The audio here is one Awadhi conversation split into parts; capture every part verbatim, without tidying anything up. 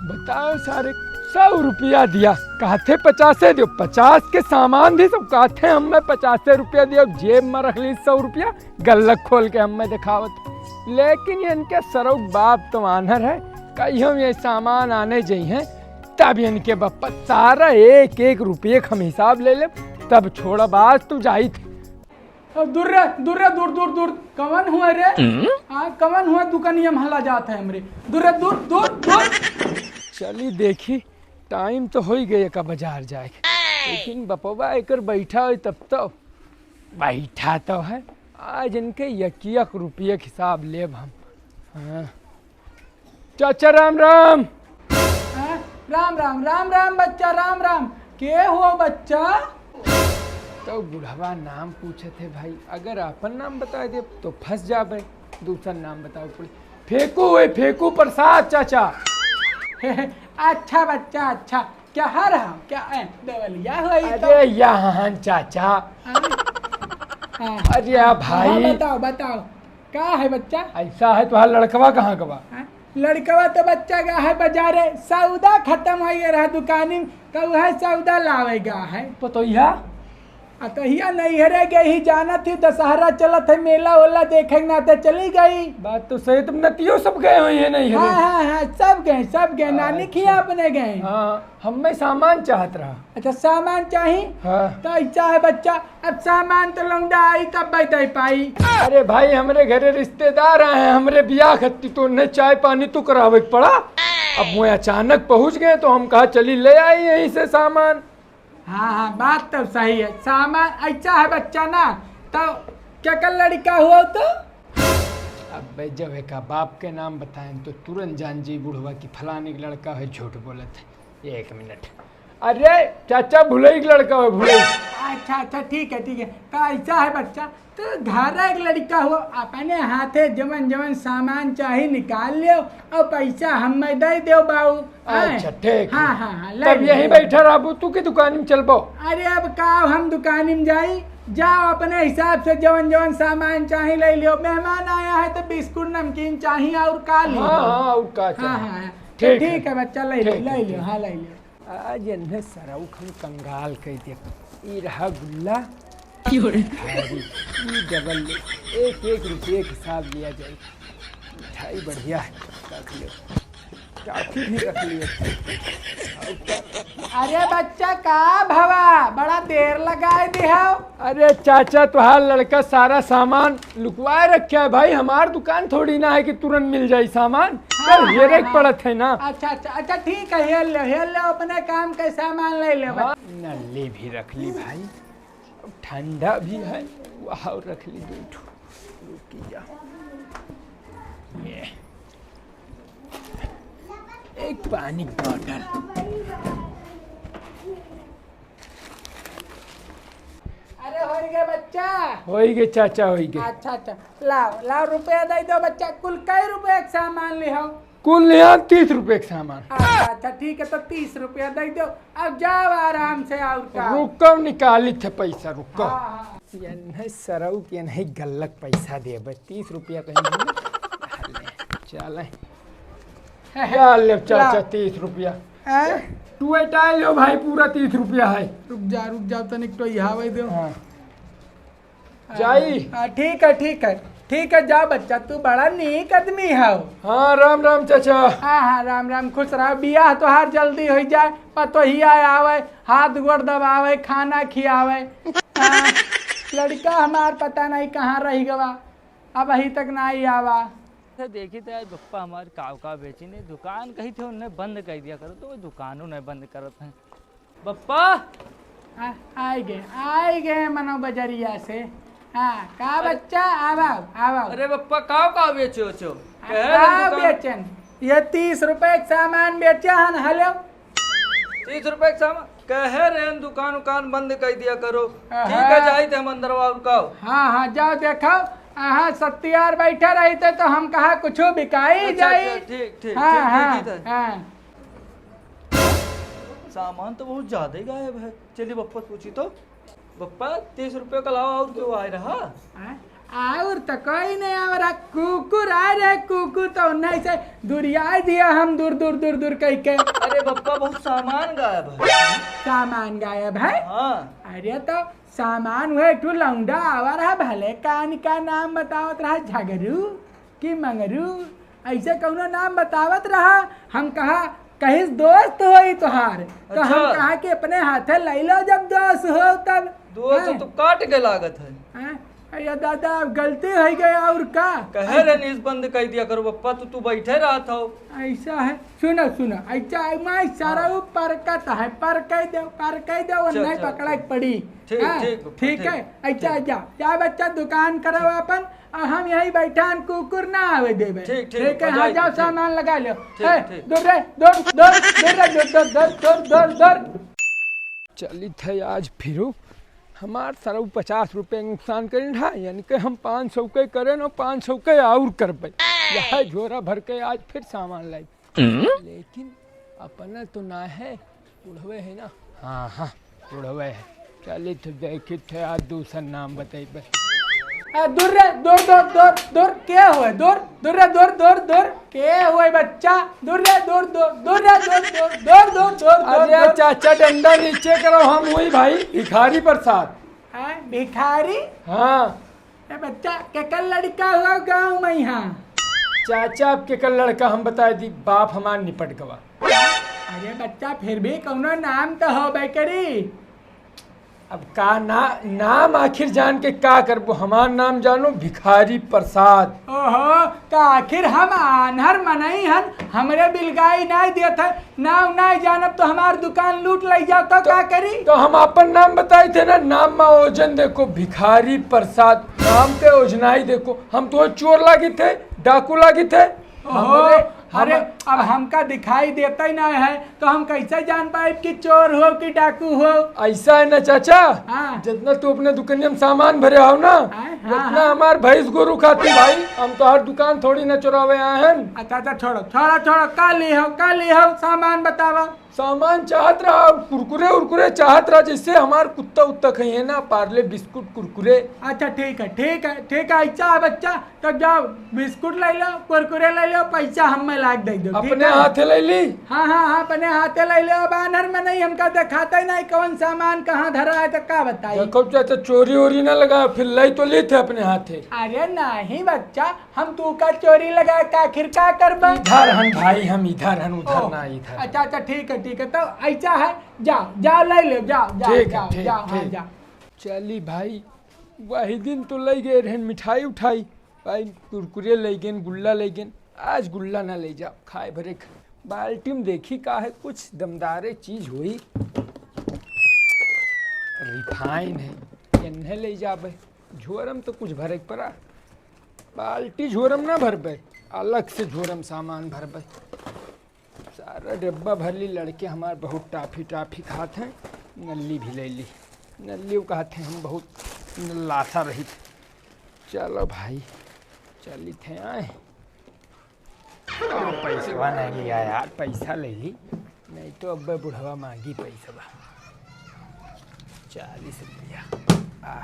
बताओ सारे, सौ रुपया दिया, कहते पचासे दियो, पचास के सामान दी, सब कहते हमें पचासे रुपया दियो, जेब में रख ली सौ रुपया, गल्लक खोल के हमें दिखावत। लेकिन इनके सरऊ बाप तो आन्हर है, कहियो ये सामान आने जइहैं, तब इनके बप्पा सारा एक एक रुपये का हम हिसाब ले ले, तब छोड़ब, आज तू जाइत। अब दूर रे, दूर रे, दूर, दूर, दूर। कवन हुआ रे? हम्म? हाँ, कवन हुआ दुकानिया में हला जात है हमरे? दूर रे, दूर, दूर, दूर। चली देखी, टाइम तो होइ गए का बाजार जाए के। लेकिन बपवा एकर बैठा होई तब तो। बैठा तो है। आज इनके एक एक रुपये के हिसाब लेब हम। हाँ। चाचा राम राम। हाँ, राम राम, राम राम बच्चा, राम राम। के हो बच्चा? तो बुढ़वा नाम पूछत है भाई, अगर आपन नाम बताइ देब तो फँस जाबे, दूसर नाम बतावे पड़ी। फेंकू है, फेंकू प्रसाद चाचा। अच्छा बच्चा, अच्छा। क्या हाल है? क्या, ए, देवलिया हो ई तो? अरे यहाँ चाचा। हाँ? हाँ। अरे आ हाँ, भाई। बताओ, बताओ। का है बच्चा? ऐसा है, तोहार लड़कवा कहाँ गवा? हाँ? लड़कवा तो बच्चा गा है बाजारे, सौदा खत्म होइ गया रहा दुकानी में, तो वह सौदा लावे गा है। पतोहिया? आ तो हिया नैहरे गई ही, जानत ही दशहरा चलत है, मेला ओला देखे के नाते चली गई। बात तो सही, तुम नतियो सब गए हुई है नैहरे। हाँ, हाँ, हाँ, सब गए, सब गए, नानी अच्छा। खिया अपने गए। हाँ, हमें सामान चाहत रहा। अच्छा, सामान चाही? हाँ। तो ऐसा है बच्चा, अब सामान तो लौंडा आई तब दे पाई। अरे भाई, हमरे घरे रिश्तेदार आए हैं, हमरे बियाह खत्ती तो उन्हें चाय पानी तो करावे के पड़ा। अब वो अचानक पहुँच गए तो हम कहा चली ले आई यहीं से सामान। हाँ, हाँ, बात तो सही है। सामान ऐसा है बच्चा ना, तो केकर लड़का हुआ तो? अबे जब एका बाप के नाम बताएं तो तुरंत जान जी बुढ़वा कि फलाने के लड़का है, झूठ बोलत है। एक मिनट। अरे चाचा, भुलई के लड़का है, भुलई। अच्छा, अच्छा, ठीक है, ठीक है। तो ऐसा है बच्चा, तो घर एक लड़का हो, अपने हाथे जवन जवन सामान चाही निकाल लियो और पैसा हमें दे दो बाबू। हैं? अच्छा, ठीक है। हाँ, हाँ, हाँ, ले तब लियो, यहीं ले लियो। बैठा रहबू तू की दुकान में चलबो? अरे अब का हम दुकान में जाई, जाओ अपने हिसाब से जवन जवन सामान चाही ले लियो। मेहमान आया है तो बिस्कुट नमकीन चाही और का लियो? हाँ, हाँ, और का हाँ, चाही? हाँ, हाँ। ठीक ठीक है। है बच्चा, ले लियो, ठीक है, ले लियो, ठीक। हाँ, ले लियो। आज इन्हें सरऊ खन कंगाल कह दिया। ई रहा गुल्ला, क्यों रे? थारी, ई डबल ले, एक एक रुपये के हिसाब लिया जाए। मिठाई बढ़िया है, रख लो। टाफी भी रख लिए। अरे बच्चा, का भवा, बड़ा देर लगाए दिहाओ। अरे चाचा, तुहार लड़का सारा सामान लुकवाए रखे है भाई, हमार दुकान थोड़ी ना है कि तुरंत मिल जाई सामान। हाँ, चल, हाँ, हेरे के हाँ। पड़त है ना। अच्छा, अच्छा, अच्छा, ठीक है, हेर ले, हेर ले, अपने काम के सामान ले ले। हाँ, नली भी रख ली भाई, अब ठंडा भी है, वहाँ रख ली दो ठो। रुकी जा, ये एक पानी की बॉटल। अरे, होई गए बच्चा? होई गए चाचा, होई गए। अच्छा, अच्छा, लाओ, लाओ, रुपया दे दो बच्चा। कुल कई रुपया के सामान लिहो? कुल लिहा तीस रुपये के सामान। अच्छा, अच्छा, ठीक है, तो तीस रुपया दे दो। अब जाओ आराम से, और का? रुको, निकाली थे पैसा, रुको। हाँ, हाँ। ये नहीं सरऊ के नहीं गल्लक पैसा देबे, तीस रुपया कहीं नहीं। चले। या ले चाचा, ला। तीस रुपया। हैं? तू एटा लो भाई, पूरा तीस रुपया है। रुक जा, रुक जा, तनिक तो यहाँ दो। हाँ। हाँ, जाई। हाँ, ठीक है, ठीक है, ठीक है, जा बच्चा, तू बड़ा नीक आदमी हो। हाँ, राम राम चाचा। हाँ, हाँ, राम राम, खुश रहो, बियाह तोहार जल्दी हो जाए, पतोहिया आवे, हाथ गोड़ दबावे, खाना खियावे। हाँ, लड़का हमार पता नहीं कहाँ रह गवा, अब अभी तक नहीं आवा। अच्छा, देखी तो आज बप्पा हमार काव काव बेची नहीं, दुकान कही थे उन्हें बंद कर दिया करो, तो वो दुकानों नहीं बंद करत हैं। बप्पा! आ, आइ गए, आइ गए मनो बजरिया से। हाँ, का अरे बच्चा, आवा, आवा। अरे बप्पा, काव काव बेचो छो? आ, कहे काव दुकान बेचन? ये तीस रुपए के सामान बेचा हन, हेलो। तीस रुपए के सामान? कहे रहे दुकान उकान बंद कर दिया करो। हाँ। ठीक है, जाइत है हम अंदरवा और काव। हाँ, हाँ, जाओ देखो। हाँ, सत्तियार बैठे रहते तो हम कहा कुछ बिकाई अच्छा, जाई। अच्छा, ठीक, ठीक, हाँ, ठीक, हाँ, ठीक है। हाँ। सामान तो बहुत ज्यादा ही गायब है। चलिए बप्पा से पूछी तो। बप्पा, तीस रुपये के अलावा और क्यों आए रहा? हाँ? और तो कोई नहीं, और कुकुर आ रहे, कुकुर तो नहीं से दुरिया दिया हम दूर दूर दूर दूर कह के। अरे बप्पा, बहुत सामान गायब है। सामान गायब है? हाँ। अरे तो सामान हुए, एक ठो लौंडा आवा रहा, भले कान का नाम बतावत रहा, झगरू कि मंगरू, ऐसे कौनो नाम बतावत रहा। हम कहा, कहिस दोस्त होई तोहार, तो हम अच्छा। कहा कि अपने हाथे लई लो जब दोस्त हो तब। दोस्त हाँ। तो काट के लागत है। हाँ? अरे दादा, अब गलती हो गई और का? कहे रहे नीस बंद कर दिया करो बप्पा, तो तू बैठे रहत हो। ऐसा है, सुनो सुनो, ऐसा है, मैं सारा हाँ। वो परकत है, पर कह दो, पर कह दो, अच्छा, नहीं अच्छा, पकड़ा अच्छा। पड़ी। ठीक, हाँ, ठीक, ठीक ठीक, है, ठीक। अच्छा जा, जा बच्चा दुकान करो अपन, और हम यही बैठा, हम कुकुर ना आवे देबे। ठीक, ठीक, ठीक है, हाँ, जाओ, ठीक। सामान लगा लो। ठीक, ए, ठीक। दूर रे, दूर, दूर, दूर रे, दूर, दूर, दूर, दूर, दूर, दूर। चलित है आज फिरू, हमार सरऊ पचास रुपये नुकसान करें, हाँ, यानी कि हम पाँच सौ के करें और पाँच सौ के और करबे। यह झोरा भर के आज फिर सामान लाई। लेकिन अपना तो ना है, बुढ़वे है ना? हाँ, हाँ, बुढ़वे है। चलित देखित है, आज दूसर नाम बतैबे। आ, दूर रे, दूर, दूर, दूर, दूर, के हुए? दूर, दूर रे, दूर, दूर, दूर, के हुए बच्चा? दूर रे, दूर, दूर, दूर रे, दूर, दूर, दूर, दूर, दूर, दूर, अरे दूर। चाचा, डंडा नीचे करो, हम हुई भाई भिखारी प्रसाद। हाँ, भिखारी? हाँ। ए बच्चा, केकर लड़का हुआ गाँव में यहाँ? चाचा, अब केकर लड़का हम बताए दी, बाप हमार निपट गवा। अरे बच्चा, फिर भी कौनो नाम तो होबे करी। अब का ना, नाम आखिर जान के का करबो? हमार नाम जानो भिखारी प्रसाद। ओहो, तो आखिर हम आन्हर मनई हन, हमरे बिलगाई नाई देत है, नाम नाई जानब तो हमार दुकान लूट लई जाओ तो तो, का करी? तो हम अपन नाम बताई थे ना, नाम मा ओजन देखो भिखारी प्रसाद, नाम के ओजनाई देखो, हम तो चोर लागी थे, डाकू लागी थे। ओहो, हमरे, हम अरे, अब हमका दिखाई देता ही ना है, तो हम कैसे जान पाए कि चोर हो कि डाकू हो? ऐसा है ना चाचा, हाँ। जितना तू अपने दुकनिया में सामान भरे हो ना, हाँ, हाँ, उतना हाँ। हमार भैंस गोरू खाती भाई। हम तो हर दुकान थोड़ी ना चुरावे आए हैं। अच्छा, अच्छा, छोड़ो, छोड़ो, छोड़ो, का ली हो, का ली हो, सामान बतावा। सामान चाहत रहा, कुरकुरे उरकुरे चाहत रहा, जैसे हमार कुत्ता उत्ता खाई है ना, पार्ले बिस्कुट कुरकुरे। अच्छा, ठीक है, ठीक है, ठीक है, अच्छा है बच्चा, तब जाओ, बिस्कुट ले लो, कुरकुरे ले लो, पैसा हमें लाग दे दो, ठीक अपने है? हाथे ले ली। हाँ, हाँ, हाँ, अपने हाथे ले लो। अब आन्हर मनई, हमका दिखाता ही नहीं कौन सामान कहाँ धरा है, तो का बताई? देखो चाचा, चोरी ओरी ना लगा, फिर लई तो ली थे अपने हाथे। अरे नहीं बच्चा, हम तू का चोरी लगा के आखिर का करबा? इधर हन भाई, हम इधर हन, उधर ओह, ना, इधर। अच्छा, अच्छा, ठीक है, ठीक है, तो ऐसा है, जाओ, जाओ, ले लो, जाओ, जाओ, ठीक है, जाओ, ठीक, जाओ, हाँ, ठीक। जाओ। चली भाई, वही दिन तो ले गए रहन मिठाई उठाई, भाई कुरकुरे ले गए, गुल्ला ले गए, आज गुल्ला ना ले जाओ, खाए भरे ख-, बाल्टी में देखी का है, कुछ दमदारे चीज होई। रिफाइन है, एन्हे ले जाबे, झोरम तो कुछ भरे के पड़ा, बाल्टी झोरम ना भरबे, अलग से झोरम सामान भरबे। सारा डब्बा भर ली, लड़के हमार बहुत टाफी टाफी खात हैं, नल्ली भी ले ली। नल्ली वो कहते हैं हम बहुत नल्लासा रही। चलो भाई, चली थे आए। और पैसवा नहीं लिया यार, पैसा ले ली, नहीं तो अब बुढ़वा मांगी पैसवा। चालीस रुपया। आ।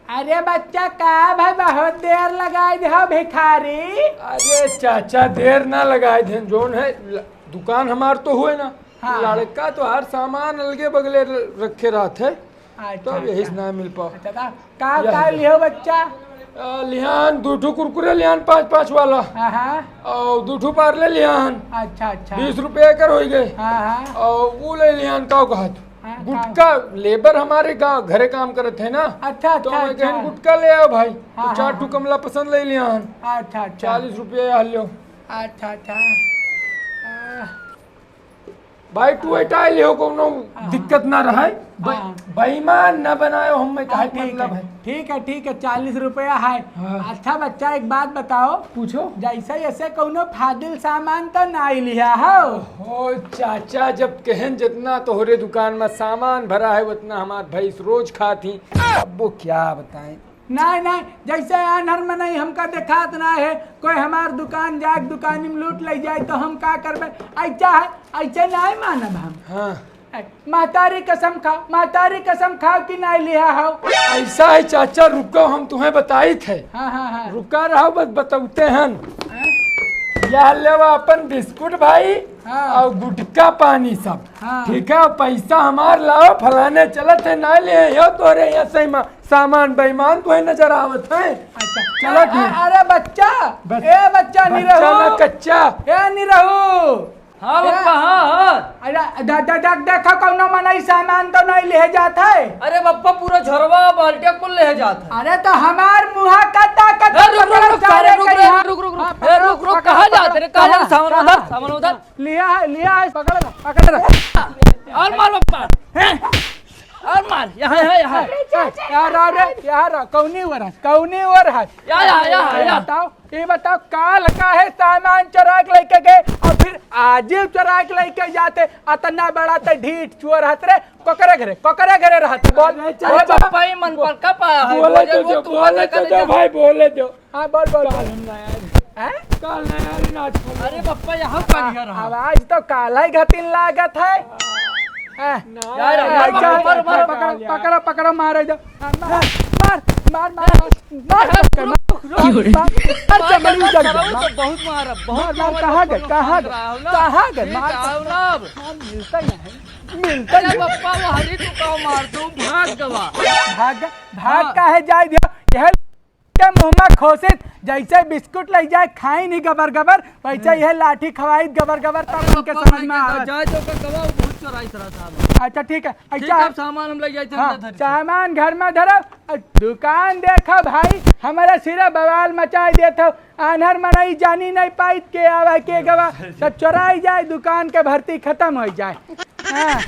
अरे बच्चा, का भाई बहुत देर लगाई दे हो भिखारी? अरे चाचा, देर ना लगाई दे, जोन है ल-, दुकान हमार तो हुए ना, हाँ। लड़का तो हर सामान अलगे बगले र-, रखे रहत है, अच्छा, तो अब यही अच्छा। से ना मिल पाओ। अच्छा, का, का, यह का है। लिहो बच्चा? आ, लिहान दू ठो कुरकुरे लिहान पाँच पाँच वाला, हाँ, हाँ। और दू ठो पार्ले लिहान, अच्छा, अच्छा। बीस रुपये कर हो गए, हाँ, हाँ। और वो ले लिहान का कहत हाँ, गुटखा, लेबर हमारे गाँव घरे काम करत है ना, अच्छा, तो अच्छा, मैं कहन अच्छा। गुटखा ले आओ भाई, हाँ, तो चार हाँ, ठो हाँ। कमला पसंद ले लिया हन। अच्छा, अच्छा। चालीस रुपया यहाँ लियो। अच्छा, अच्छा। आ। भाई, तू हटा लियो, कोनो हाँ, दिक्कत ना रहे। हाँ। बे-, बेईमान ना बनायो, हम में हाँ, काहे ठीक मतलब है, है। ठीक है, ठीक है, चालीस रुपया है। हाँ। अच्छा बच्चा, एक बात बताओ। पूछो। जैसे, ऐसे कौनो फाजिल सामान तो ना लिया हो? ओ चाचा, जब कहन जितना तोहरे दुकान में सामान भरा है, उतना हमार भैंस रोज खात ही। अब वो क्या बताएं? नहीं, नहीं, जैसे आन्हर मनई हमका देखात ना है, कोई हमार दुकान जाके दुकानी में लूट ले जाए तो हम का करबे? ऐसा है, ऐसे नहीं मानब हम। हाँ। महतारी कसम खाओ, महतारी कसम खाओ कि नाहीं लिहा हो। ऐसा है चाचा, रुको, हम तुम्हें बताइत है। हाँ, हाँ, हाँ। रुका रहो, बस बतौते हैं। हाँ। यह लेवा अपन बिस्कुट भाई, हाँ। और गुटखा पानी सब। हाँ। ठीक है, पैसा हमार लाओ, फलाने चलत है, नाहीं लिहे हो तोरे यहाँ से मा-, सामान बेईमान तुम्हें नजर आवत है। अच्छा। चलत है। अरे बच्चा, बस। ए बच्चा, बच्चा निरहू। ना कच्चा। ए निरहू। हाँ ए, बप्पा, हाँ, हाँ। अरे, दा-, दा-, दा-, देखा, कौनो मनई सामान तो नाहीं लिहे जात है। अरे बप्पा, पूरा झोरवा, बाल्टिया कुल लिहे जात है। अरे, तो हमार मुँहा का ताकत ए, रुक, रुक, पकड़ा रुक, सारे रुक, कहीं रुक, हाँ। रुक, रुक, हाँ, ए, रुक, रुक, पकड़ा, कहाँ जात है रे? पकड़ा, कहाँ जात? कहाँ? सामान उधर, सामान उधर। लिहा है, लिहा है, पकड़ ला, पकड़ ला। और मार बप्पा, हैं? और मार, यहाँ, यहाँ, यहाँ। ए, ए, यहाँ रह रे, यहाँ रह, कौनी ओर है, कौनी ओर है? या, या, या, ये या। बताओ, ये बताओ, काल काहे सामान चोरा के लेके गए और फिर आजिउ चोरा के लेके जाते? अतना बड़ा ते ढीठ चोर हत रे, कोकरे घरे, कोकरे घरे रहत, बोल। अरे चाचा, बोल। पप्पा ही मन पर का पाया है? बोले बोले तो वो दो, तू बोले मना तो कर दो दे। भाई, बोले दो। हाँ, बोल, बोल, काल बोल। हम ना आए। हैं? काल ना आए, नाच खोलो। अरे पप्पा, यहाँ का लिया रहा? आवाज तो काला ही घटिन लागत है। हाँ। ना यार, यार, मार, चल, मार, मार, मार। पकड़ो, पकड़ो, पकड़ो, मारे दो। हाँ, मार, मार, मार, मार, मार, मार, रुक, रुक, रुक। मार, मार, मार, चमड़ी उजड़ गया, मार। बहुत मारा, बहुत मार, मार, मारा, कहाँ गए, बहुत कहाँ मारा, गए, राहुल। कहाँ गए, ये मार। राहुल। हाँ, मिलता ही नहीं, मिलता ही अरे नहीं। पप्पा, वो हरी तू का मार, तू भाग गवा। भाग, भाग हाँ। काहे जाए दिया? यह के मुँह में खोसित, जैसे बिस्कुट लइ जाए, खाई नहीं गबर गबर, वैसे हम्म। यह लाठी खवाई गबर गबर, तब अरे उनके पप्पा, समझ में मैं आवे। जाए तो का गवा, बहुत चोराई तरह साहब। अच्छा, ठीक है। ठीक अच्छा, है, अब सामान हम लइ जाए थे हाँ, अंदर धर से। सामान घर में धरो, और दुकान देखो भाई, हमारा सिरा बवाल मचाई देत हो। आन्हर मनई जानी नहीं पाइत के आवा के गवा, सब चोराई जाए, दुकान के भर्ती खत्म हो जाए। हाँ,